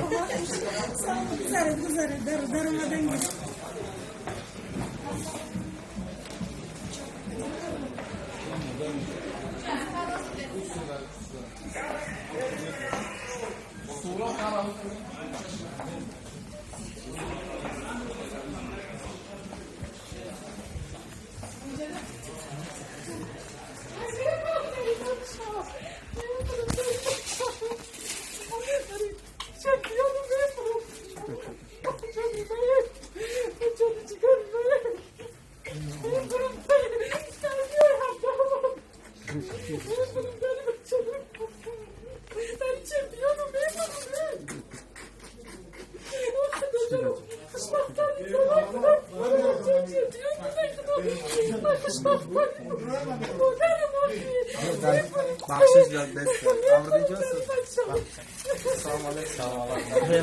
Гузаред, гузаред, дар омадан гиред. Бахшиш бест. Амрдинҷон. Салом алейкум. Салом алейкум.